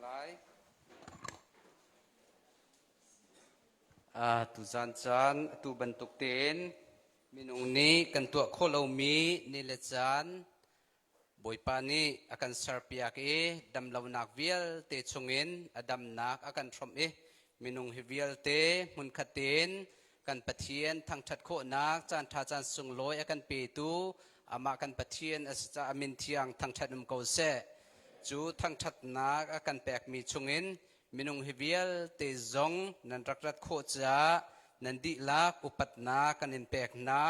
lai. Tuzan caan atu bantuk tein minung nih kan tuah khawh lomi ni le caan Bawipa nih a kan serpiak i damlonak vialte chungin a damnak a kan hrawmh i minung hi vialte hmunkhat tein kan Pathian thangṭhat khawhnak caanṭha caan sunglawi a kan petu amah kan Pathian a si caah a min thiang thangṭhat um ko seh. Cu thangṭhatnak a kan pekmi chungin minung hi vialte zong nan rak rat khawh caah nan dihlak upatnak kan in pek hna.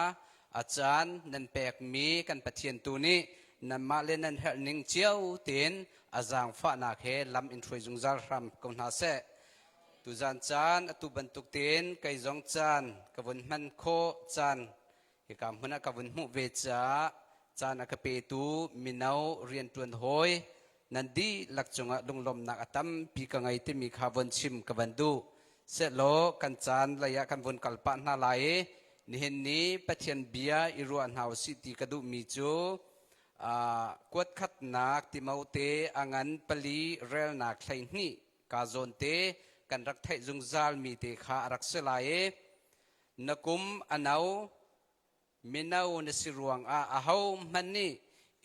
A caan nan pekmi kan Pathian tu nih nanmah le nan herh ning cio tein a zaangfahnak he lam in hruai zungzal hram ko hna seh. Tuzan caan atu bantuk tein kei zong caan ka vun hman khawh caan hika hmun ah ka vun hmuh ve caah caan a ka petu mino rianṭuan hawi nan dihlak cungah lunglawmhnak a tampi ka ngei timi kha von chim ka van duh. Sehlaw kan caan lei ah kan vun kal pah hna lai i nihin ni Pathian bia i ruah hna usih ti ka duhmi cu kuatkhatnak Timote a ngan pali relnak 12 ka zawnte kan rak theih zungzalmi te kha a rak si lai i na kum a no mino na si ruangah ahohmanh nih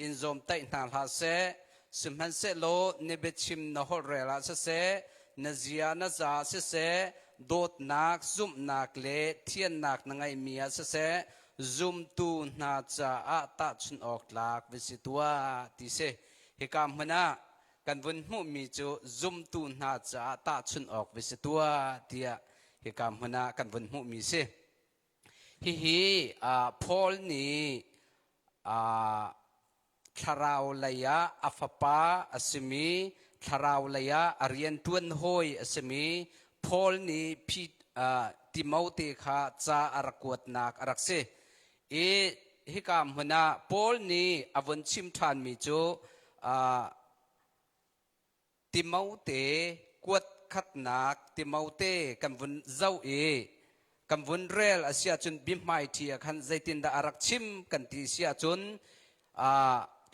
in zawmtaih hna hlah seh. Sihmanhsehlaw na biachim na holhrel ah siseh, na zia na za ah siseh, dawtnak, zumhnak le thiannak na ngeihmi ah siseh, zumtu hna caah tahchunh awk tlak va si tuah ti si. Hika hmun ah kan vun hmuhmi cu zumtu hna caah tahchunh awk va si tuah tiah hika hmun ah kan vun hmuhmi si. Hihi Paul nih thlarau lei ah a fapa a simi, thlarau lei ah a rianṭuan hawi a simi Paul nih Timote kha ca a rak kuatnak a rak si. I hika hmun ah Paul nih a vun chim ṭhanmi cu Timote kuat khatnak Timote kan vun zoh i kan vun rel a si ahcun biahmaiṭhi ah khan zeitindah a rak chim kan ti si ahcun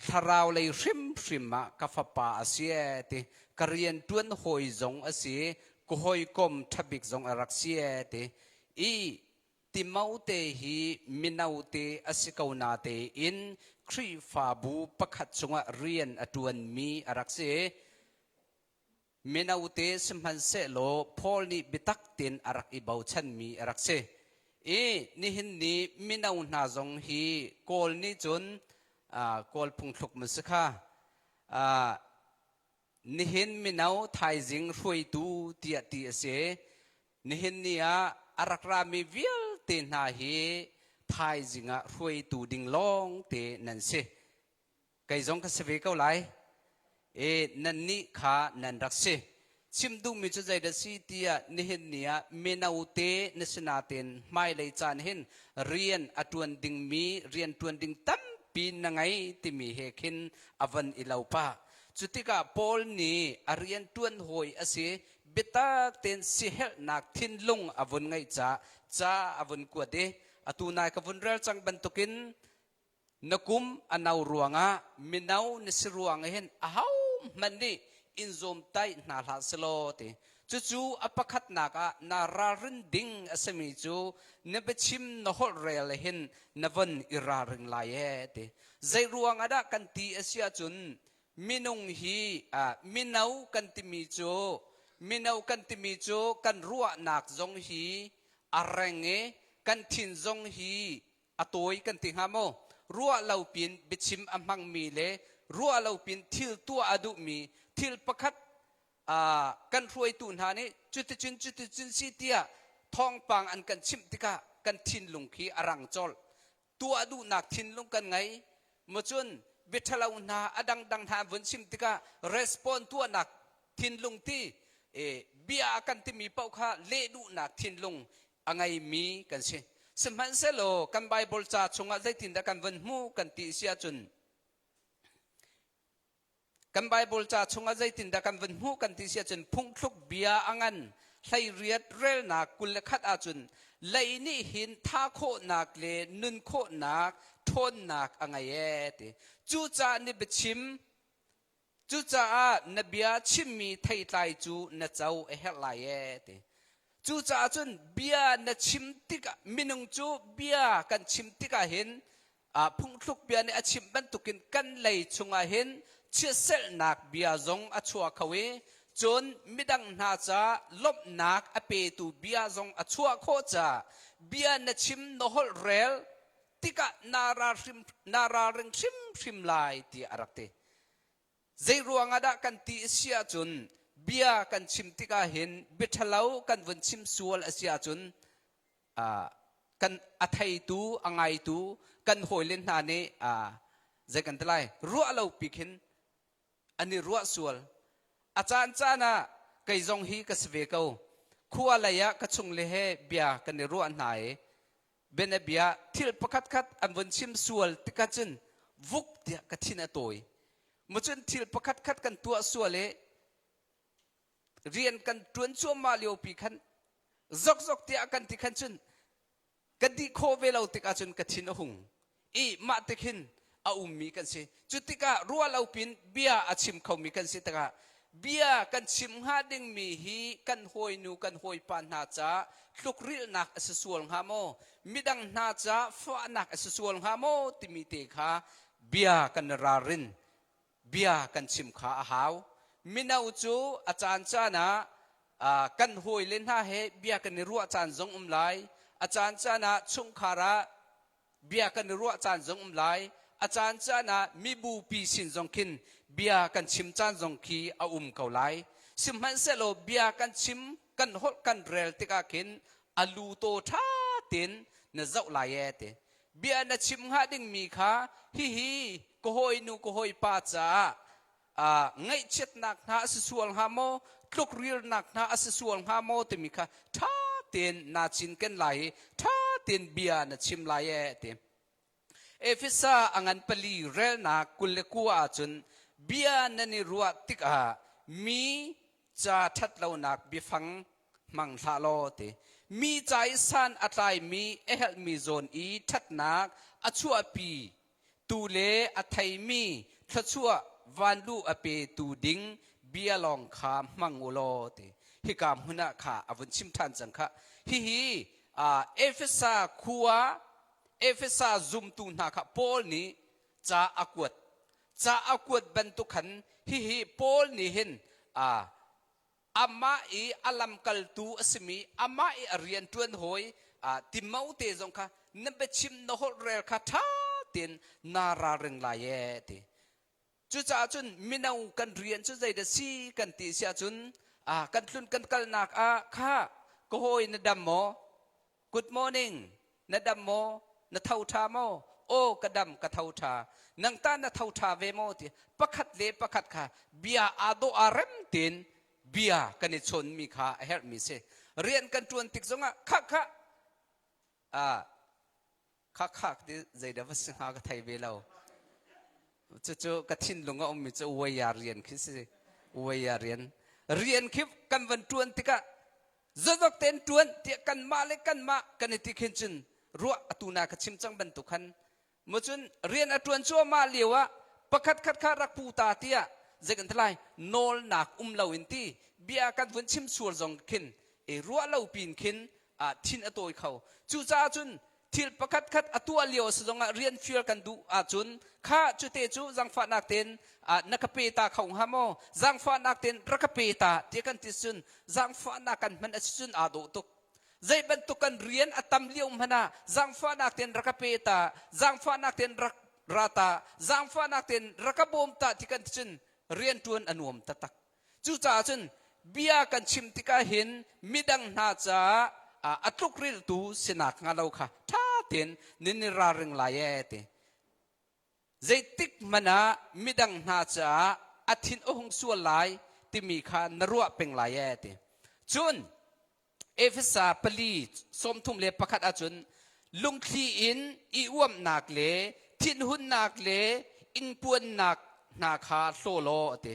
thlarau lei hrimhrim ah ka fapa a si ee ti, ka rian ṭuan hawi zong a si, ka hawikom ṭhabik zong a rak si ee ti i Timote hi mino te a si ko natein Khrihfabu pakhat chungah rian a ṭuanmi a rak si. Mino te sihmanhsehlaw Paul nih biatak tein a rak i bochanmi a rak si. I nihin ni mino hna zong hi Kawl nih cun Kawl phungthluk man si kha nihin mino thaizing hruaitu tiah ti a si. Nihin ni ah a rak rami vialte hna hi thaizing ah hruaitu ding lawng te nan si. Kei zong ka si ve ko lai. E nannih kha nan rak si. Chim duhmi cu zeidah si tiah nihin ni ah mino te na si nain hmailei caan hin rian a ṭuan dingmi rian ṭuan ding tampi na ngei timi he khin a van i lo pah. Cu tikah Paul nih a rian ṭuan hawi a si biatak tein sihelhnak thinlung a vun ngeih caah ca a vun kuat i atu nai ka vun rel cang bantukin na kum a no ruangah mino na si ruang hin ahohmanh nih in zawmtaih hna hlah selaw ti. Cucu a pakhatnak ah na ralrin ding a simi cu na biachim na holhrel hin na von i ralring lai ee ti. Zei ruang ah dah kan ti a si ahcun minung hi mino kan timi cu mino kan timi cu kan ruahnak zong hi a reng i kan thin zong hi a tawi kan ti hnga maw? Ruah lo pin biachim a hmangmi le ruah lo pin thil tuah a duhmi thil pakhat kan hruaitu hna nih cuticun cuticun si tiah thawngpang an kan chimh tikah kan thinlung khi a rang colh. Tuah duhnak thinlung kan ngei. Macun biaṭhalo hna a dangdang hna an vun chim tikah respond tuahnak thinlung ti bia a kan timi paoh kha leh duhnak thinlung a ngeimi kan si. Sihmanhsehlaw kan Baibal ca chungah zeitindah kan vun hmuh kan ti si ahcun kan Baibal ca chungah zeitindah kan vun hmuh kan ti si ahcun phungthluk bia a ngan 18 relnak 21 ahcun lei nih hin tha khawhnak le nun khawhnak ṭhawnnak a ngei ee ti. Cucaah ni biachim. Cucaah na bia chimmi theitlai cu na co a herh lai ee ti. Cucaah cun bia na chim tikah minung cu bia kan chim tikah hin phungthluk bia nih a chim bantukin kan lei chungah hin chiatserhnak bia zong a chuah kho i cun midang hna ca lawmhnak a petu bia zong a chuah khawh caah bia na chim na holh rel tikah naa ralring hrimhrim lai tiah a rak ti. Zei ruangah dah kan ti a si ahcun bia kan chim tikah hin bia ṭhalo kan vun chim sual a si ahcun kan a theitu a ngaitu kan hawile hna nih zei kan ti lai ruah lo pi khin an i ruah sual. A caan caan ah kei zong hi ka si ve ko. Khua lei ah ka chungle he bia kan i ruah hna i bianabia thil pakhatkhat an vun chim sual tikah cun vuk tiah ka thin a tawi. Mucun thil pakhatkhat kan tuah sual i rian kan ṭuan cuahmah liopi khan zokzok tiah kan ti khan cun ka dih khawh ve lo tikah cun ka thin a hung i mah tik hin a ummi kan si. Cu tikah ruah lo pin bia a chim khomi kan si tikah bia kan chim hnga dingmi hi kan hawinu kan hawipa hna ca tlukrilhnak a si sual hnga maw midang hna ca fahnak a si sual hnga maw timi te kha bia kan ralrin bia kan chim kha a hau. Mino cu a caan caan ah kan hawile hna he bia kan i ruah caan zong um lai. A caan caan ah chungkhar ah bia kan i ruah caan zong um lai. A caan caan ah mibupi sin zong khin bia kan chim caan zong khi a um ko lai. Sihmanhsehlaw bia kan chim kan holh kan rel tikah khin a lu taw ṭha tein na zoh lai ee ti. Bia na chim hnga dingmi kha hihi ka hawinu ka hawipa caah ngaihchiatnak hna a si sual hnga maw tlukrilnak hna a si sual hnga maw timi kha ṭha tein naa cinken lai i ṭha tein bia na chim lai ee ti. Efesa a ngan pali relnak 29 ahcun bia nan i ruah tikah mi ca ṭhatlonak biafang hmang hlah law ti. Mi ca i san a tlaimi a helhmi zawn i ṭhatnak a chuahpi tu le a theimi thluachuah vanluh a petu ding bia lawng kha hmang u law ti hika hmun ah kha a vun chim ṭhan cang khah. Hihi Efesa khua Efesa zumtu hna kha Paul nih ca a kuat. Ca a kuat bantuk khan hihi Paul nih hin amah i a lamkaltu a simi amah i a rianṭuan hawi Timote zong kha na biachim na holhrel kha ṭha tein naa ralring lai ee ti. Cucaah cun mino kan rian cu zeidah si kan ti si ahcun kan tlun kan kalnak ah kha ka hawi na dam maw? Good morning. Na dam maw? Na tho ṭha maw? Aw ka dam ka tho ṭha. Nang ta na tho ṭha ve maw? Ti pakhat le pakhat kha bia aa dawh aa rem tein bia kan i chawnmi kha a herhmi si. Rian kan ṭuan tik zongah khah khah ah khah khah ti zeidah va si hnga ka thei ve lo. Cucu ka thinlung a ummi cu uaia rian khi si. Uaia rian. Rian khi kan van ṭuan tikah Zadok tein ṭuan tiah kanmah le kanmah kan i ti khin cun ruah atu na ka chim cang bantuk khan mu cun rian a ṭuan cuahmah lio ah pakhat khat kha rak pu ta tiah zei kan ti lai nawlnak um lo in ti bia kan vun chim sual zong khin i ruah lo pin khin thin a tawi kho. Cucaah cun thil pakhat khat a tuah lio a si zongah rian fial kan duh ahcun kha cute cu zaangfahnak tein na ka pe ta kho hnga maw zaangfahnak tein rak ka pe ta tiah kan ti cun zaangfahnak kan hman a si cun aa dawh tuk. Zei bantuk kan rian a tam lio hmanh ah zaangfahnak tein rak ka pe ta zaangfahnak tein rak ra ta zaangfahnak tein rak ka bawm ta ti kan ti cun rian ṭuan a nuam taktak. Cucaah cun bia kan chim tikah hin midang hna caah a tlukriltu sinak hnga lo kha ṭha tein nan i ralring lai ee ti. Zeitik hmanh ah midang hna caah a thin a hung sual lai timi kha na ruah peng lai ee ti. Cun Efesa 4:31 ahcun lungthli in i uamnak le thinhunnak le ingpuannak hna kha hlaw law a ti.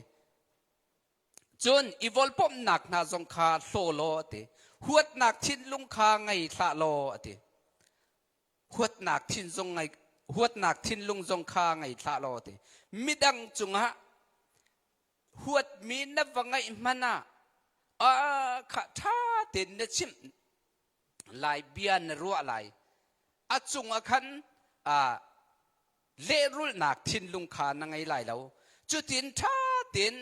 Cun i volpomhnak hna zong kha hlaw law a ti. Huatnak thinlung kha ngei hlah law a ti. Huatnak thin zong ngei huatnak thinlung zong kha ngei hlah law a ti. Midang cungah. Huatmi na va ngaih hmanh ah a kha ṭha tein na chimh lai bia na ruah lai. A cungah khan lehrulhnak thinlung kha na ngei lai lo. Cutin ṭha tein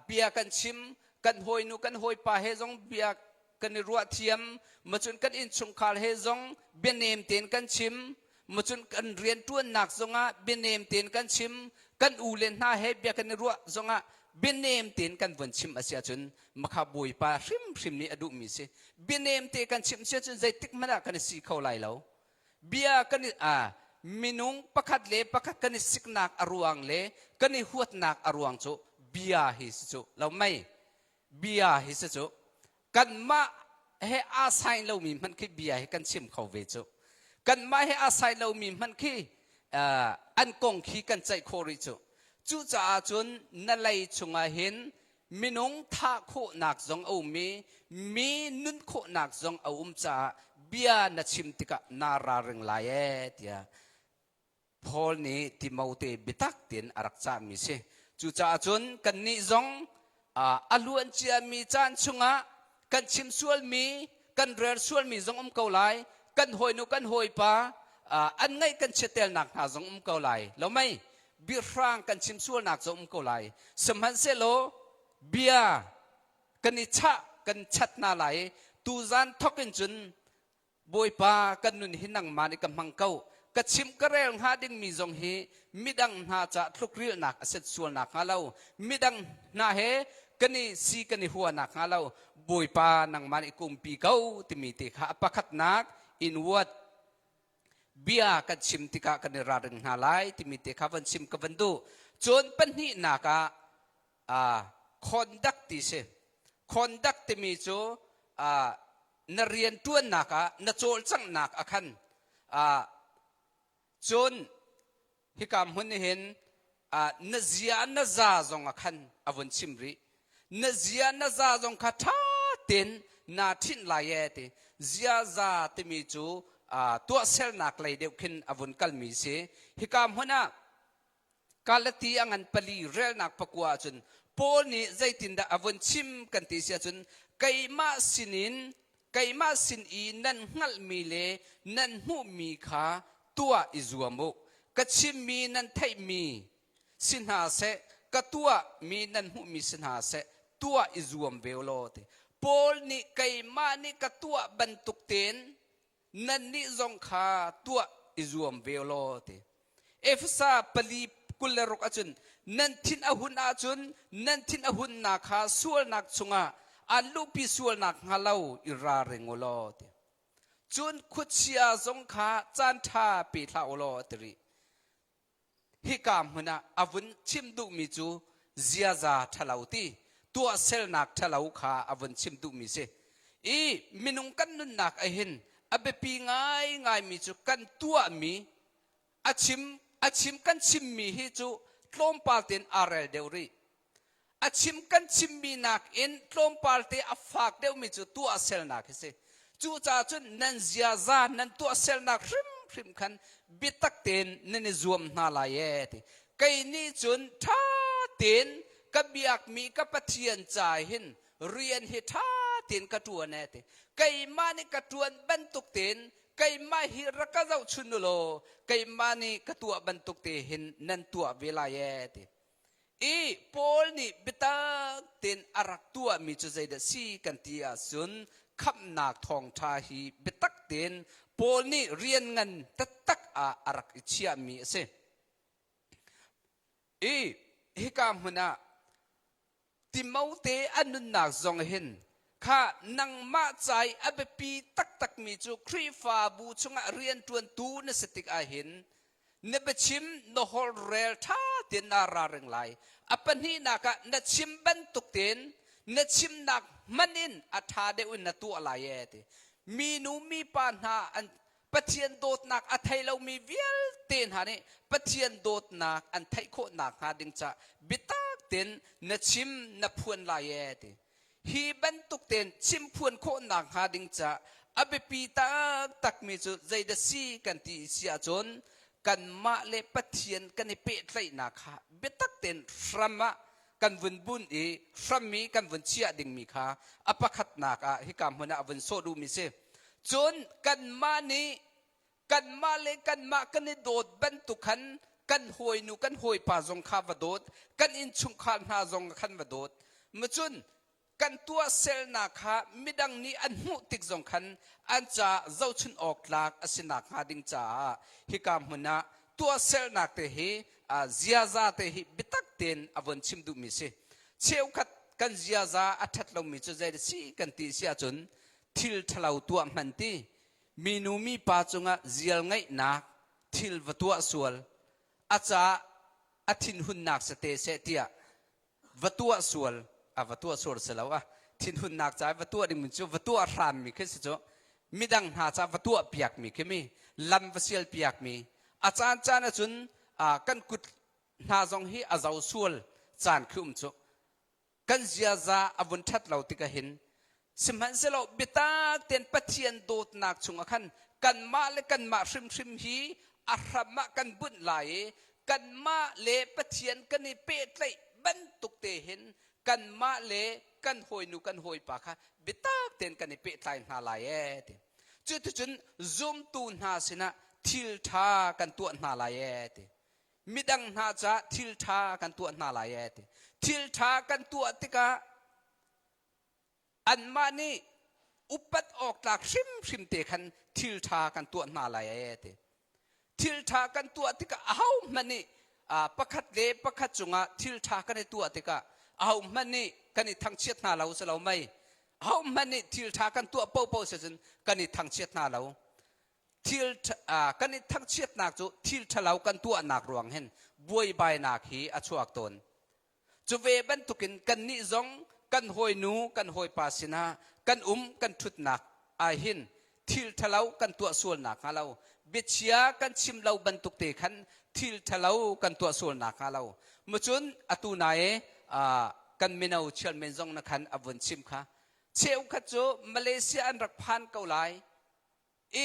bia kan chim, kan hawinu kan hawipa he zong bia kan i ruah thiam, macun kan innchungkhar he zong bianem tein kan chim, macun kan rianṭuannak zongah bianem tein kan chim, kan u le hna he bia kan i ruah zongah bianem tein kan vun chim a si ahcun makha Bawipa hrimhrim nih a duhmi si. Bianem te kan chim si ahcun zeitik hmanh ah kan i si kho lai lo. Bia kan i a minung pakhat le pakhat kan i siknak a ruang le kan i huatnak a ruang cu bia hi si cu lo mei bia hi si cu kanmah he aa sai lomi hmanh khi bia hi kan chim kho ve cu kanmah he aa sai lomi hmanh khi an kong khi kan ceih khawh rih cu cucaah cun na lei chungah hin minung thah khawhnak zong a um i mi nun khawhnak zong a um caah bia na chim tikah naa ralring lai ee tiah Paul nih Timote biatak tein a rak cahmi si. Cucaah cun kannih zong a luan ciami caan chungah kan chim sualmi, kan rel sualmi zong um ko lai. Kan hawinu kan hawipa an ngaih kan chiatelnak hna zong um ko lai. Lo mei biahrang kan chim sualnak zong um ko lai. Sihmanhsehlaw bia kan i chah kan chat hna lai. Tuzan thok in cun Bawipa kan nun hi nangmah nih ka hmang ko. Ka chimh ka rel hnga dingmi zong hi midang hna caah tlukrilnak a set sual nakhnga lo, midang hna he kan i si kan i hua nakhnga lo, Bawipa nangmah nih kumpi ko timi te kha a pakhatnak inward bia kan chim tikah kan i ralring hna lai timi te kha van chim ka van duh. Cun pahnihnak ah conduct ti si. Conduct timi cu na rianṭuannak ah na cawlcanghnak ah khan cun hika hmun nih hin na zia na za zong ah khan a vun chim rih. Na zia na za zong kha ṭha tein naa ṭhinh lai ee ti. Ziaza timi cu tuahsernak lei deuh khin a vun kalmi si. Hika hmun ah Galati a ngan pali relnak pakua ahcun Paul nih zeitindah a vun chim kan ti si ahcun keimah sinin keimah sin i nan hngalhmi le nan hmuhmi kha tuah i zuam u. Ka chimmi nan theihmi si hna seh, ka tuahmi nan hmuhmi si hna seh, tuah i zuam ve u law ti. Paul nih keimah nih ka tuah bantuk tein nannih zong kha tuah i zuam ve law ti. Efesa pali 26 ahcun nan thin a hun ahcun nan thin a hunnak kha sualnak chungah an luhpi sualnak hnga lo i ralring u law ti. Cun khuachia zong kha caan ṭha pe hlah u law ti rih. Hika hmun ah a vun chim duhmi cu ziaza ṭhalo ti tuahsernak ṭhalo kha a vun chim duhmi si. I minung kan nunnak ahhin a biapi ngaingaimi cu kan tuahmi a chim a chim kan chimmi hi cu tlawmpal tein aa rel deuh rih. A chim kan chimmi nakin tlawmpal te a fak deuhmi cu tuahsernak hi si. Cucaah cun nan ziaza nan tuahsernak hrimhrim khan biatak tein nan i zuam hna lai ee ti. Kei nih cun ṭha tein ka biakmi ka Pathian ca hin rian hi ṭha tein ka ṭuan ee ti. Keimah nih ka ṭuan bantuk tein keimah hi rak ka zohchun u law keimah nih ka tuah bantuk te hin nan tuah ve lai ee ti. I Paul nih biatak tein a rak tuahmi cu zeidah si kan ti ahcun khamhnak thawngṭha hi biatak tein Paul nih rian ngan taktak ah a rak i chiahmi a si. I hika hmun ah Timote a nunnak zong hin kha nangmah ca i a biapi taktakmi cu Khrihfabu chungah rianṭuantu na si tik ahhin na biachim na holhrel ṭha tein naa ralring lai. A pahnihnak ah na chim bantuk tein na chimnak hman in a ṭha deuh in na tuah lai ee ti. Minu mipa hna an Pathian dawtnak a thei lomi vialte hna nih Pathian dawtnak an theih khawh nakhnga ding ca biatak tein na chim na phuan lai ee ti. Hi bantuk tein chimphuan khawh nakhnga ding ca a biapi taktakmi cu zeidah si kan ti si ahcun kanmah le Pathian kan i pehtlaihnak kha biatak tein hram ah kan vun bunh i hram i kan vun chiah dingmi kha a pakhatnak ah hika hmun ah a vun sawh duhmi si. Cun kanmah nih kanmah le kanmah kan i dawt bantuk khan kan hawinu kan hawipa zong kha va dawt, kan innchungkhar hna zong khan va dawt. Macun kan tuahsernak kha midang nih an hmuh tik zong khan an ca zohchun awk tlak a si nakhnga ding caah hika hmun ah tuahsernak te hi ziaza te hi biatak tein a von chim duhmi si. Cheukhat kan ziaza a ṭhat lomi cu zei si kan ti si ahcun thil ṭhalo tuah hman ti minu mipa cungah zial ngeihnak thil va tuah sual a ca a thinhunnak si te seh tiah va tuah sual a va tuah sual si lo a thinhunnak ca va tuah dingmi cu va tuah hrammi khi si cu midang hna ca va tuah piakmi khi mi lam va sial piakmi a caan caan ahcun kan kut hna zong hi a zo sual caan khi um cu kan ziaza a vun ṭhat lo tikah hin sihmanhsehlaw biatak tein Pathian dawtnak chungah khan kanmah le kanmah hrimhrim hi a hram ah kan bunh lai i kanmah le Pathian kan i pehtlaih bantuk te hin kanmah le kan hawinu kan hawipa kha biatak tein kan i pehtlai hna lai ee ti. Cuticun zumtu hna sinah thil ṭha kan tuah hna lai ee ti. Midang hna caah thil ṭha kan tuah hna lai ee ti. Thil ṭha kan tuah tikah anmah nih upat awk tlak hrimhrim te khan thil ṭha kan tuah hna lai ee ti. Thil ṭha kan tuah tikah ahohmanh nih pakhat le pakhat cungah thil ṭha kan i tuah tikah ahohmanh nih kan i thangchiat hna lo si lo mei. Ahohmanh nih thil ṭha kan tuah paohpaoh si cun kan i thangchiat hna lo. Thil kan i thangchiatnak cu thil ṭhalo kan tuahnak ruang hin buaibainak hi a chuak tawn. Cu ve bantukin kannih zong kan hawinu kan hawipa sinah kan um kan ṭhutnak ahhin thil ṭhalo kan tuah sual nakhnga lo biachia kan chim lo bantuk te khan thil ṭhalo kan tuah sual nakhnga lo mucun atu nai kan mino chairman zong na khan a vun chim kha cheukhat cu Malaysia an rak phan ko lai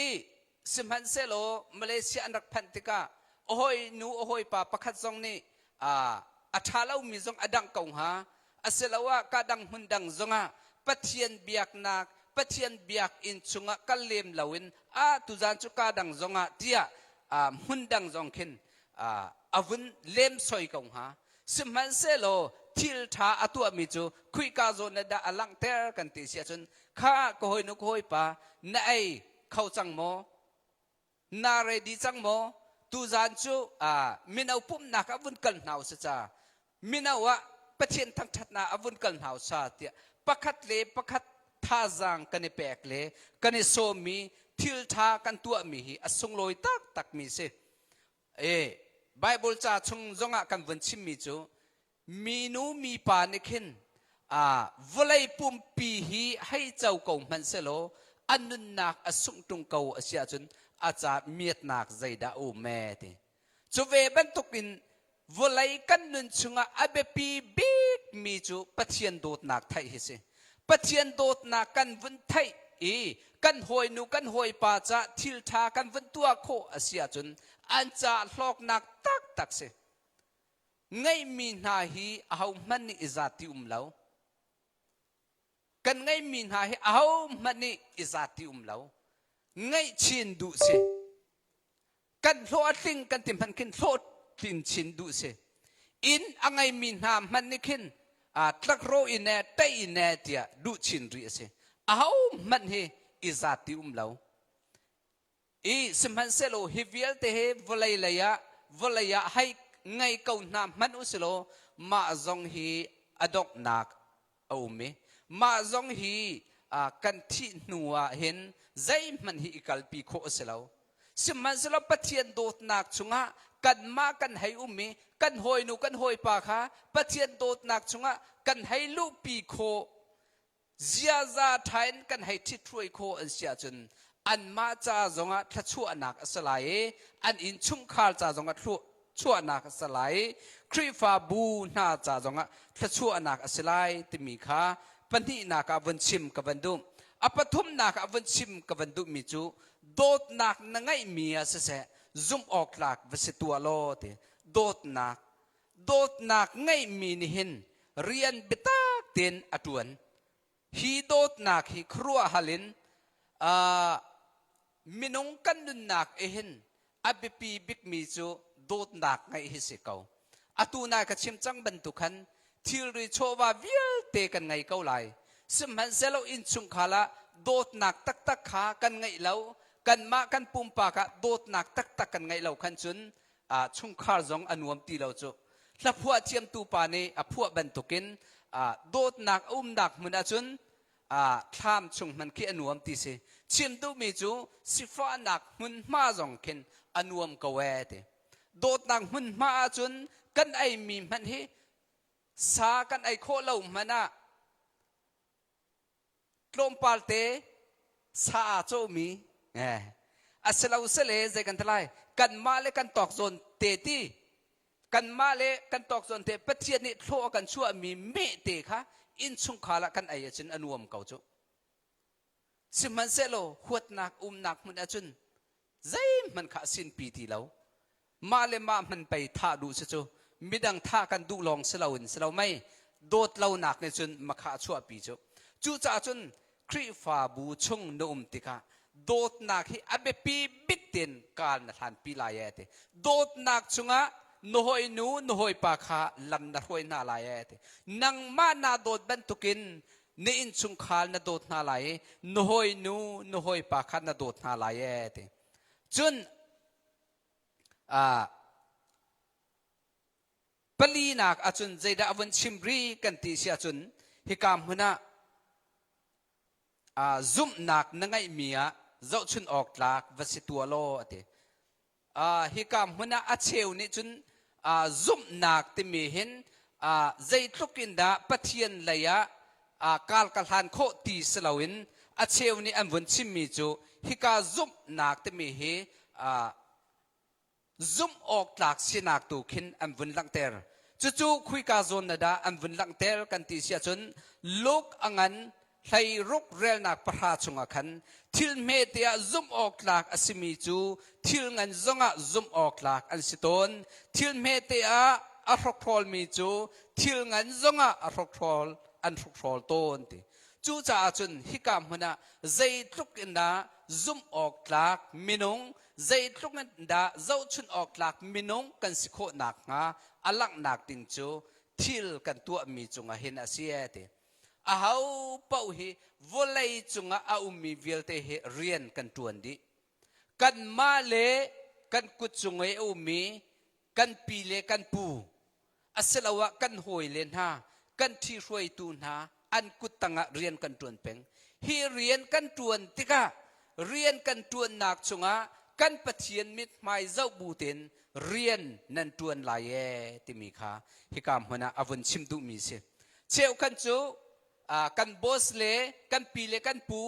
I sihmanhsehlaw Malaysia an rak phanh tikah a hawi nu a hawipa pakhat zong nih a ṭha lomi zong a dangh ko hnga. Asiloah ka dang hmun dang zongah Pathian biaknak Pathian biakinn chungah kal lem loin a tuzan cu ka dang zongah tiah hmun dang zong khin a vun lemsoi ko hnga. Sihmanhsehlaw thil ṭha a tuahmi cu khuika zawn ah dah a langhter kan ti si ahcun kha ka hawinu ka hawipa na ei kho cang maw? Na ready cang maw? Tuzan cu mino pumhnak ah vun kal hna u si ca. Mino ah Pathian thangṭhatnak ah vun kal hna u sa tiah pakhat le pakhat thazaang kan i pek le kan i sawmmi thil ṭha kan tuahmi hi a sunglawi taktakmi si. E Bible ca chung zongah kan vun chimmi cu minu mipa nih khin vawlei pumpi hi hei co ko hmanh selaw a nunnak a sungh ṭung ko a si ahcun a ca miatnak zeidah a um ee ti. Cu ve bantukin vawlei kan nun chungah a biapi bikmi cu Pathian dawtnak theih hi si. Pathian dawtnak kan vun theih i kan hawinu kan hawipa ca thil ṭha kan vun tuah khawh a si ahcun an ca hlawknak taktak si. Ngeihmi hna hi ahohmanh nih i zat ti um lo. Kan ngeihmi hna hi ahohmanh nih i zat ti um lo. Ngeih chin duh si. Kan hlawh a tling kan ti hmanh khin hlawh tlin chin duh si. Inn a ngeimi hna hmanh nih khin tlakrawh in e ṭeih in e tiah duh chin rih a si. Ahohmanh hi i zat ti um lo. I sihmanhsehlaw hi vialte hi vawlei lei ah vawlei ah hei ngei ko hna hmanh u silaw mah zong hi a donghnak a um i mah zong hi kan thih hnu ah hin zeihmanh hi i kalpi khawh a si lo. Sihmanhsehlaw Pathian dawtnak chungah kanmah kan hei um i kan hawinu kan hawipa kha Pathian dawtnak chungah kan hei luhpi khawh ziaza ṭha in kan hei ṭhithruai khawh an si ahcun anmah ca zongah thluachuahnak a si lai i an innchungkhar ca zongah chuahnak a si lai i Khrihfabu hna ca zongah thluachuahnak a si lai timi kha pahnihnak ah vun chim ka van duh. A pathumnak ah vun chim ka van duhmi cu dawtnak na ngeihmi ah siseh zumh awk tlak va si tuah law ti dawtnak dawtnak ngeihmi nih hin Rian biatak tein a ṭuan. Hi dawtnak hi khuaruahhal in minung kan nunnak i hin a biapi bikmi cu dawtnak ngeih hi si ko. Atu nai ka chim cang bantuk khan thilri chawva vialte kan ngei ko lai. Sihmanhsehlaw innchungkhar ah dawtnak taktak kha kan ngeih lo, kanmah kan pumpak ah dawtnak taktak kan ngeih lo khan cun chungkhar zong a nuam ti lo cu. Hlaphuah thiamtu pa nih a phuah bantukin dawtnak a umnak hmun ahcun thlam chung hman khi a nuam ti si. Chim duhmi cu sifahnak hmunhma zong khin a nuam ko ee ti. Dawtnak hmunhma ahcun kan eimi hmanh hi sa kan ei khawh lo hmanh ah tlawmpal te sa aa cawhmi a si lo sile zei kan ti lai kanmah le kan tawk zawn te ti kanmah le kan tawk zawn te Pathian nih thlawh a kan chuahmi meh te kha innchungkhar ah kan ei ahcun a nuam ko cu. Sihmanhsehlaw huatnak umnak hmun ahcun zeihmanh kha a sinpi ti lo. Mah le mah hman pei thah duh si cu midang thah kan duh lawng si loin si lo mei dawt lonak nih cun makha a chuahpi cu. Cucaah cun Khrihfabu chung na um tikah dawtnak hi a biapi bik tein kaal na hlanpi lai ee ti. Dawtnak chungah na hawinu na hawipa kha lam na hruai hna lai ee ti. Nangmah naa dawt bantukin na innchungkhar na dawt hna lai i na hawinu na hawipa kha na dawt hna lai ee ti. Cun palinak ahcun zeidah a vun chim rih kan ti si ahcun hika hmun ah zumhnak na ngeihmi ah zohchun awk tlak va si tuah law a ti. Hika hmun ah a cheu nih cun zumhnak timi hin zeitluk in dah Pathian lei ah kal ka hlan khawh ti si loin a cheu nih an vun chimmi cu hika zumhnak timi hi zumh awk tlak sinak tu khin an vun langhter. Cucu khuika zawn na dah an vun langhter kan ti si ahcun Luke a ngan hleiruk relnak pahra chungah khan thil hmete ah zumh awk tlak a simi cu thil ngan zongah zumh awk tlak an si tawn. Thil hmete ah a hrokhrolmi cu thil ngan zongah a hrokhrol an hrokhrol tawn ti. Cucaah cun hika hmun ah zeitluk in dah zumh awk tlak minung zeitluk in dah zohchunh awk tlak minung kan si khawh nakhnga a langhnak ding cu thil kan tuahmi cungah hin a si ee ti. Aho paoh hi vawlei cungah a ummi vialte hi rian kan ṭuan dih. Kanmah le kan kut cung i a ummi kan pi le kan pu asiloah kan hawile hna, kan ṭhihruaitu hna an kut tangah rian kan ṭuan peng. Hi rian kan ṭuan tikah rian kan ṭuannak chungah kan Pathian mithmai zoh bu tein rian nan ṭuan lai ee timi kha hika hmun ah a vun chim duhmi si. Cheukhat cu kan boss le kan pi le kan pu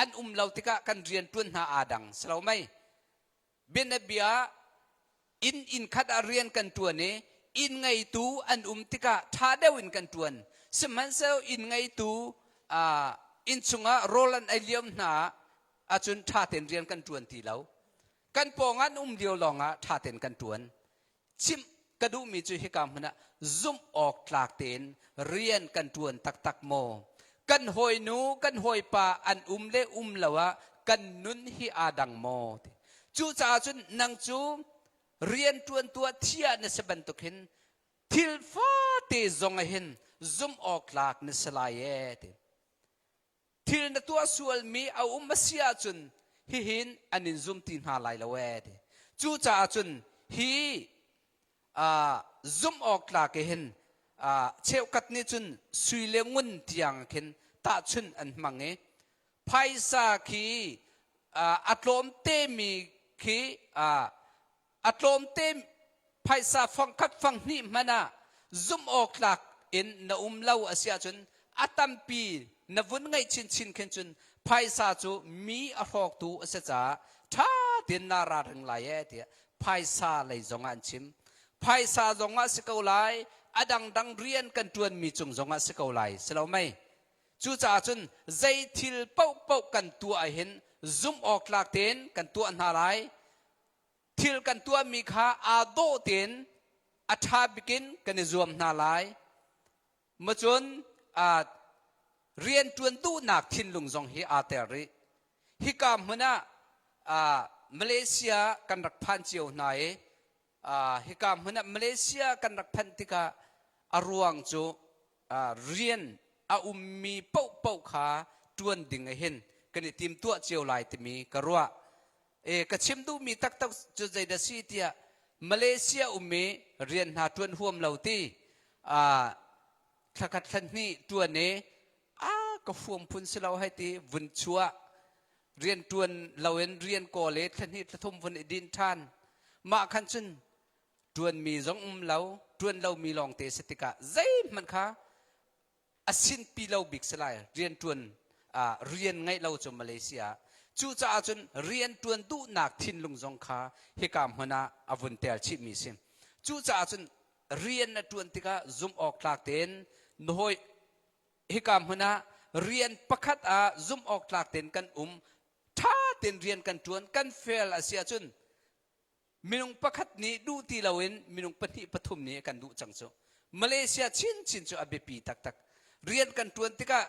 an um lo tikah kan rian ṭuan hna aa dang si lo mei? Bianabia inn inn khat ah rian kan ṭuan i inn ngeitu an um tikah ṭha deuh in kan ṭuan. Sihmanhsehlaw inn ngeitu inn chungah rawl an ei lio hna ahcun ṭha tein rian kan ṭuan ti lo. Kan pawng an um lio lawngah ṭha tein kan ṭuan. Chimh ka duhmi cu hika hmun ah zumh awk tlak tein rian kan ṭuan taktak maw? Kan hawinu, kan hawipa an um le um lo ah kan nun hi aa dang maw? Cucaah cun nang cu rian ṭuan tuah thiah na si bantuk hin thil fate zong ah hin zumh awk tlak na si lai ee ti. Thil na tuah sualmi a um a si ahcun hihin an in zum ti hna lai lo ee ti. Cucaah cun hi zumh awk tlak i hin cheukhat nih cun sui le ngun tiang khin tahchunh an hmang i phaisa khi a tlawm temi khi a tlawmte phaisa fangkhat fanghnih hmanh ah zumh awk tlak in na um lo a si ahcun a tampi na vun ngeih chinchin khin cun phaisa cu mi a hrawktu a si caah ṭha tein naa ralring lai ee tiah phaisa lei zong ah an chim. Phaisa zong ah si ko lai, a dangdang rian kan ṭuanmi cung zong ah si ko lai, si lo mei? Cucaah cun zei thil paohpaoh kan tuah ahhin zumh awk tlak tein kan tuah hna lai. Thil kan tuahmi kha aa dawh tein a ṭha bikin kan i zuam hna lai. Macun rianṭuan duhnak thinlung zong hi aa tel rih. Hika hmun ah Malaysia kan rak phan cio hna i hika hmun ah Malaysia kan rak phanh tikah a ruang cu rian a ummi paohpaoh kha ṭuan ding ah hin kan i timtuah cio lai timi ka ruah. E, ka chim duhmi taktak cu zeidah si tiah Malaysia ummi rian hna ṭuan huam lo ti thlakhat thlanhnih ṭuan i a ka fuam phun si lo hei ti vun chuah rian ṭuan loin rian kawl i thlahnih thlathum vun i din ṭhan mah khan cun ṭuanmi zong um lo ṭuan lomi lawng te si tikah zeihmanh kha a sinpi lo bik si lai rian ṭuan rian ngeih lo cu Malaysia cucaah cun rian ṭuan duhnak thinlung zong kha hika hmun ah a vun tel chihmi si cucaah cun rian na ṭuan tikah zumh awk tlak tein na hawi hika hmun ah rian pakhat ah zumh awk tlak tein kan um ṭha tein rian kan ṭuan kan fel a si ahcun minung pakhat nih duh ti loin minung pahnih pathum nih kan duh cang cu Malaysia chinchin cu a biapi taktak rian kan ṭuan tikah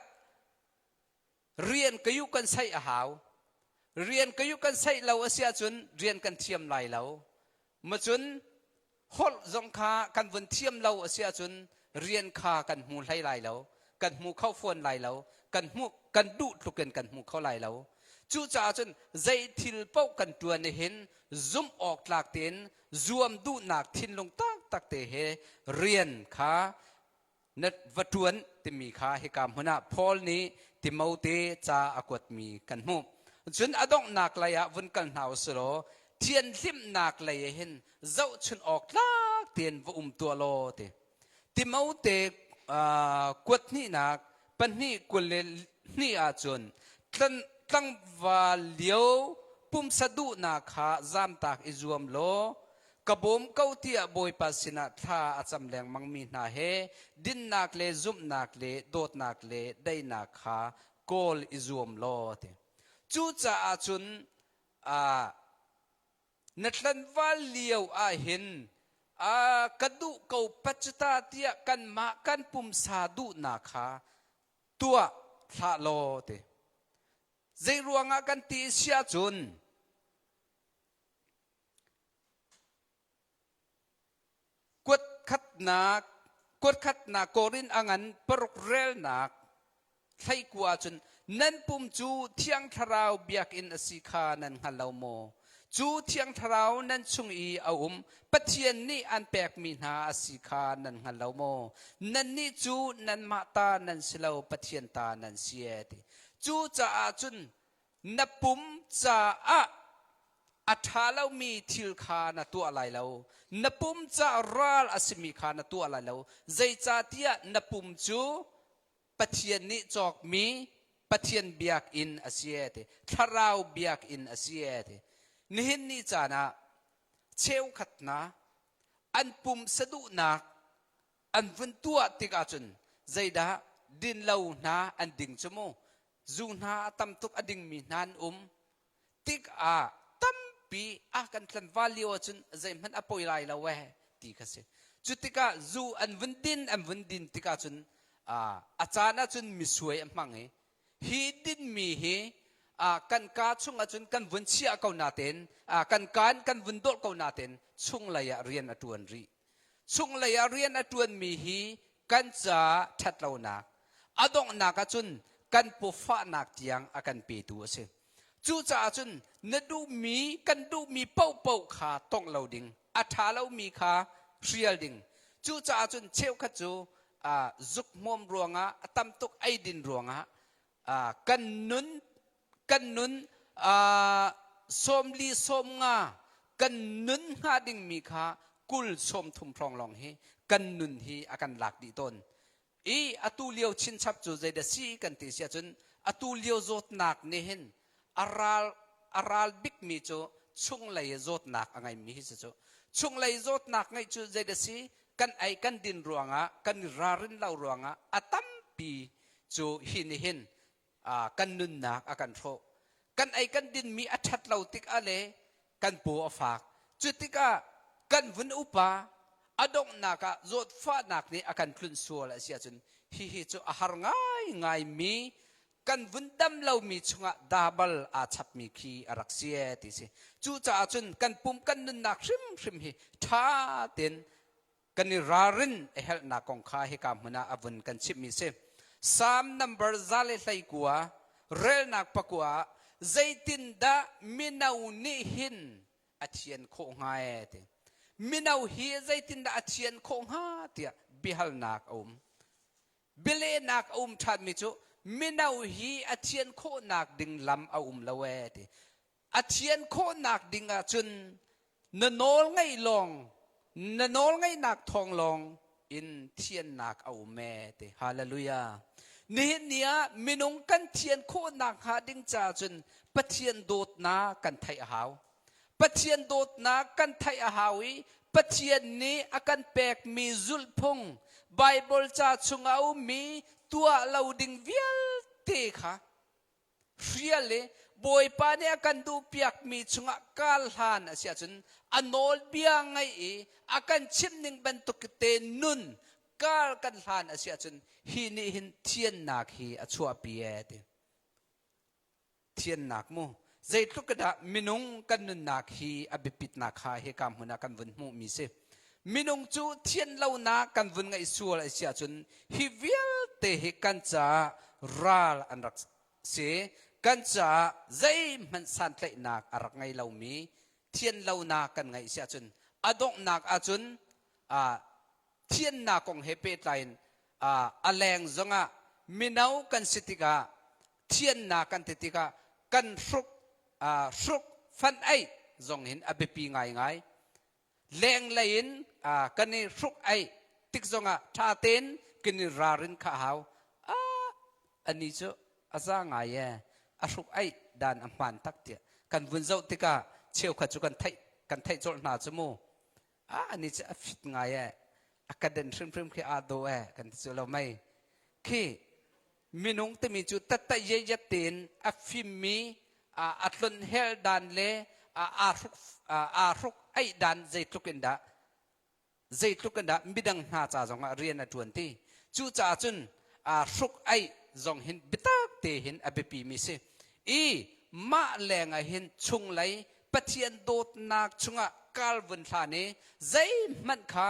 rian ka yu kan saih a hau rian ka yu kan saih lo a si ahcun rian kan thiam lai lo macun holh zong kha kan vun thiam lo a si ahcun rian kha kan hmu hlei lai lo kan hmu kho fawn lai lo kan hmu kan duh tluk in kan hmu kho lai lo cucaah cun zei thil paoh kan ṭuan hin zumh awk tlak tein zuam duhnak thinlung taktak te he rian kha na va ṭuan timi kha hika hmun ah Paul nih Timote ca a kuatmi kan hmuh. Cun a donghnak lei ah vun kal hna usih law thianhlimnak lei ah hin zohchun awk tlak tein va um tuah law ti. Timote kuat hnihnak 2:22 ahcun tlangval lio pumsa duhnak kha zamtak i zuam law ka bawm ko tiah Bawipa sinah thla a cam lengmangmi hna he dinnak le zumhnak le dawtnak le daihnak kha kawl i zuam law ti. Cucaah cun na tlanval lio ah hin ka duh ko patcuta tiah kanmah kan pumsa duhnak kha tuah hlah law ti. Zei ruangah kan ti si ahcun Kuatkhatnak kuatkhatnak Korin a ngan paruk relnak thleikua ahcun nan pum cu Thiang Thlarau biakinn a si kha nan hngal lo maw? Cu Thiang Thlarau nan chung i a um Pathian nih an pekmi hna a si kha nan hngal lo maw? Nannih cu nanmah ta nan si lo, Pathian ta nan si e ti. Cucaah cun na pum caah a ṭha lomi thil kha na tuah lai lo na pum caah ral a simi kha na tuah lai lo zeicahtiah na pum cu Pathian nih cawkmi Pathian biakinn a si e ti thlarau biakinn a si e ti nihin ni caan ah cheukhat hna an pum saduhnak an vun tuah tik ahcun zeidah din lo hna an ding cu mu zu hna a tam tuk a dingmi hna an um tikah tampi a kan tlanval lio ahcun zeihmanh a poi lai lo eh ti kha si cu tikah zu an vun din an vun din tikah cun a caan ahcun misuai a hmang i hi dinmi hi kan ka chung ahcun kan vun chiah ko natein kan kaan kan vun dawh ko natein chunglei ah rian a ṭuan rih Chunglei ah rian a ṭuanmi hi kan caah ṭhatlonak, a donghnak ahcun kan pawfahnak tiang a kan petu a si. Cucaah cun na duhmi, kan duhmi paohpaoh kha tongh lo ding, a ṭha lomi kha hrial ding. Cucaah cun cheukhat cu zuk hmawm ruangah, a tam tuk eidin ruangah kan nun kan nun 40 sawmnga kan nun hnga dingmi kha 20 30 hrawng lawng hi kan nun hi a kan lak dih tawn i atu lio chinchap cu zeidah si kan ti si ahcun atu lio zawtnak nih hin a ral a ral bikmi cu chunglei zawtnak a ngeimi hi si cu chunglei zawtnak ngeih cu zeidah si kan ei kan din ruangah kan i ralrin lo ruangah a tampi cu hi nih hin kan nunnak a kan hrawh kan ei kan dinmi a ṭhat lo tikah le kan paw a fak cu tikah kan vun upa a donghnak ah zawtfahnak nih a kan tlunh sual a si ahcun Hihi cu a har ngaingaimi kan vun dam lomi chungah dabal aa chapmi khi a rak si ee ti si. Cucaah cun kan pum kan nunnak hrimhrim hi ṭha tein kan i ralrin a helhnak kong kha hika hmun ah a vun kan chimhmi si. Psalm number 119 relnak pakua ah zeitindah mino nih hin a thian khawh hnga ee ti. Mino hi zeitindah a thian khawh hnga tiah biahalnak a um. Bialehnak a um ṭhanmi cu mino hi a thian khawhnak ding lam a um lo ee ti. A thian khawhnak ding ahcun na nawl ngaih lawng na nawl ngaihnak thawng lawng in thiannak a um ee ti. Hallelujah. Nihin ni ah minung kan thian khawhnak hnga ding caah cun Pathian dawtnak kan theih a hau. Pathian dawtnak kan theih a hau i Pathian nih a kan pekmi zulhphung Baibal ca chungah a ummi tuah lo ding vialte kha hrial i Bawipa nih a kan duhpiakmi chungah kal hlan a si ahcun a nawlbia ngaih i a kan chimh ning bantuk te nun kal kan hlan a si ahcun hi nih hin thiannak hi a chuahpi ee ti. Thiannak mu. Zeitluk dah minung kan nunnak hi a biapitnak kha hika hmun ah kan vun hmuhmi si. Minung cu thian lonak kan vun ngeih sual a si ahcun hi vialte hi kan caah ral an rak si. Kan caah zeihmanh santlaihnak a rak ngei lomi thian lonak kan ngeih si ahcun a donghnak ahcun thiannak kong he pehtlai in a leng zongah mino kan si tikah thiannak kan ti tikah kan hruk hruk fan ei zong hin a biapi ngaingai. Lenglei in kan i hruk ei tik zongah ṭha tein kan i ralrin kha a hau. Ani cu a za ngai e a hruk ei dan a hmaan tak tiah kan vun zoh tikah cheukhat cu kan theih kan theih colh hna cu mu. Ani cu a fit ngai e a ka den hrimhrim khi aa dawh e kan ti cu lo mei. Khi minung timi cu tatta yeyat tein a fimmi a tlon hel dan le aa hruk aa hruk aih dan zeitluk in dah zeitluk in dah midang hna ca zongah rian a ṭuan ti. Cucaah cun aa hruk aih zong hin biatak te hin a biapi mi si. I mah lengah hin chunglei Pathian dawtnak chungah kal vun hlan i zeihmanh kha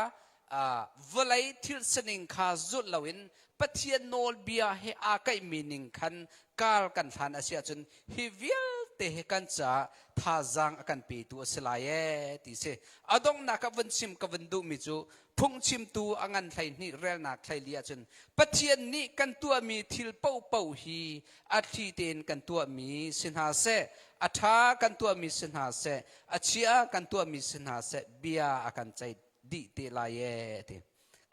vawlei thil sining kha zulh loin Pathian nawlbia he aa kaihmi ning khan kar kan hlan a si ahcun hi vialte hi kan caah thazaang a kan petu a si lai ee ti si. A donghnak ah vun chim ka vun duhmi cu phungchimtu a ngan 12 relnak 14 ahcun Pathian nih kan tuahmi thil paohpaoh hi a thli tein kan tuahmi si hna seh, a ṭha kan tuahmi si hna seh, a chia kan tuahmi si hna seh, bia a kan ceih dih te lai ee ti.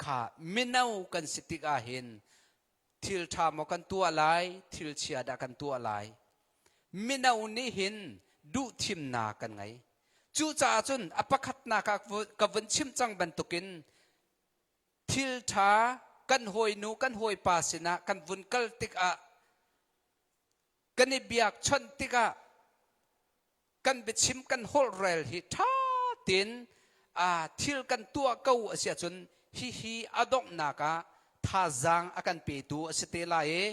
Kha mino kan si tik ahhin thil ṭha maw kan tuah lai, thil chia dah kan tuah lai. Mino nih hin duhthimnak kan ngei. Cucaah cun a pakhatnak ah ka vun chim cang bantukin thil ṭha kan hawinu kan hawipa sinah kan vun kal tikah kan i biakchawnh tikah kan biachim kan holhrel hi ṭha tein thil kan tuah ko a si ahcun hihi a donghnak ah thazaang a kan petu a si te lai i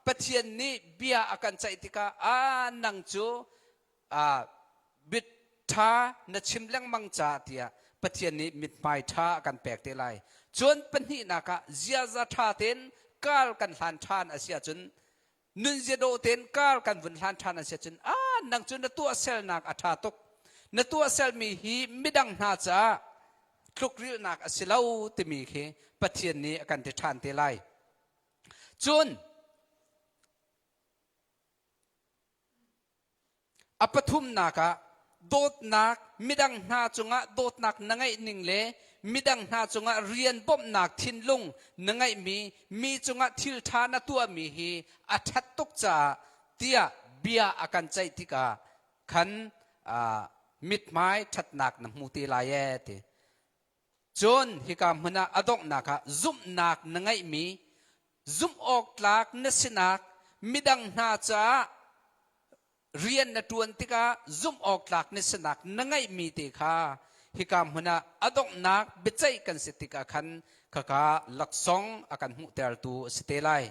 Pathian nih bia a kan ceih tikah a nang cu bit ṭha na chim lengmang caah tiah Pathian nih mithmai ṭha a kan pek te lai. Cun pahnihnak ah ziaza ṭha tein kar kan hlan ṭhan a si ahcun nunzia dawh tein kar kan vun hlan ṭhan a si ahcun a nang cu na tuahselnak a ṭha tuk na tuahselmi hi midang hna caah tlukrilhnak a si lo timi khi Pathian nih a kan ti ṭhan te lai. Cun A pathumnak ah dawtnak midang hna cungah dawtnak na ngeih ning le midang hna cungah rian bawmhnak thinlung na ngeihmi mi cungah thil ṭha na tuahmi hi a ṭhat tuk caah tiah bia a kan ceih tikah khan mithmai ṭhatnak na hmu te lai ee ti. Cun hika hmun ah a donghnak ah zumhnak na ngeihmi zumh awk tlak na sinak midang hna caah rian na ṭuan tikah zumh awk tlak na sinak na ngeihmi te kha. hika hmun ah a donghnak biaceih kan si tikah khan khaka laksawng a kan hmuhtertu a si te lai.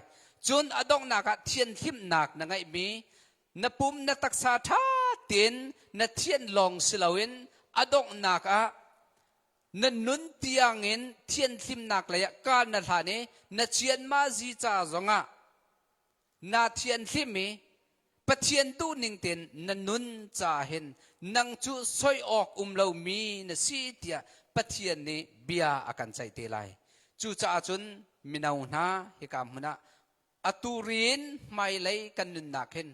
Cun a donghnak ah thianhlimnak na ngeihmi na pum na taksa ṭha tein na thian lawng si loin a donghnak ah na nun tiangin thianhlimnak lei ah kar na hlan i na cianmazi ca zongah naa thianhlim i Pathian duhning tein na nun caah hin nang cu soi awk um lomi na si tiah Pathian nih bia a kan ceih te lai. Cucaah cun mino hna hika hmun ah atu rin hmailei kan nunnak hin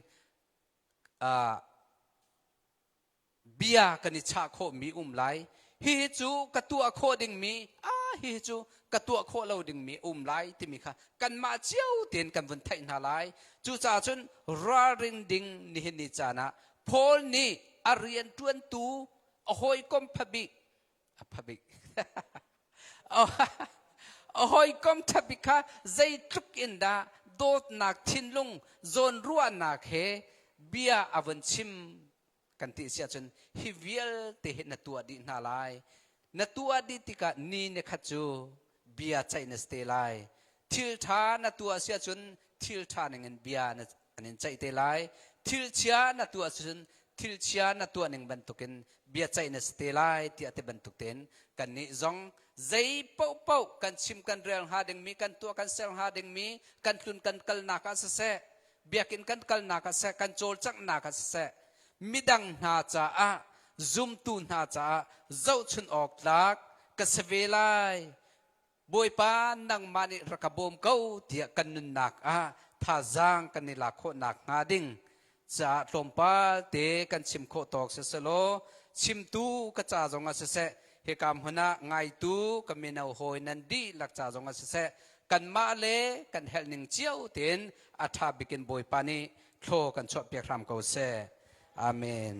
bia kan i chah khawhmi um lai. Hihi cu ka tuah khawh dingmi, ah hihi cu ka tuah khawh lo dingmi um lai timi kha kanmah cio tein kan vun theih hna lai. Cucaah cun ralring ding nihin ni caan ah Paul nih a rianṭuantu a hawikom phabik a phabik a hawikom ṭhabik kha zeitluk in dah dawtnak thinlung zawnruahnak he bia a vun chim kan ti si ahcun hi vialte hi na tuah dih hna lai. Na tuah dih tikah ni ni khat cu bia ceih na si te lai. Thil ṭha na tuah si ahcun thil ṭha ningin bia na an in ceih te lai. Thil chia na tuah cun thil chia na tuah ning bantukin bia ceih na si te lai tiah ti bantuk tein kannih zong zei paohpaoh kan chim kan rel hnga dingmi kan tuah kan ser hnga dingmi kan tlun kan kalnak ah siseh biakinn kan kalnak ah siseh kan cawlcanghnak ah siseh midang hna caah zumtu hna caah zohchun awk tlak ka si ve lai Bawipa nangmah nih rak ka bawm ko tiah kan nunnak ah thazaang kan i lak khawh nakhnga ding caah tlawmpal te kan chim khawh tawk siselaw chimtu ka ca zongah siseh hika hmun ah ngaitu ka mino hawi nan dihlak ca zongah siseh kanmah le kan helh ning cio tein a ṭha bikin Bawipa nih thlaw kan chuahpiak hram ko seh. Amen.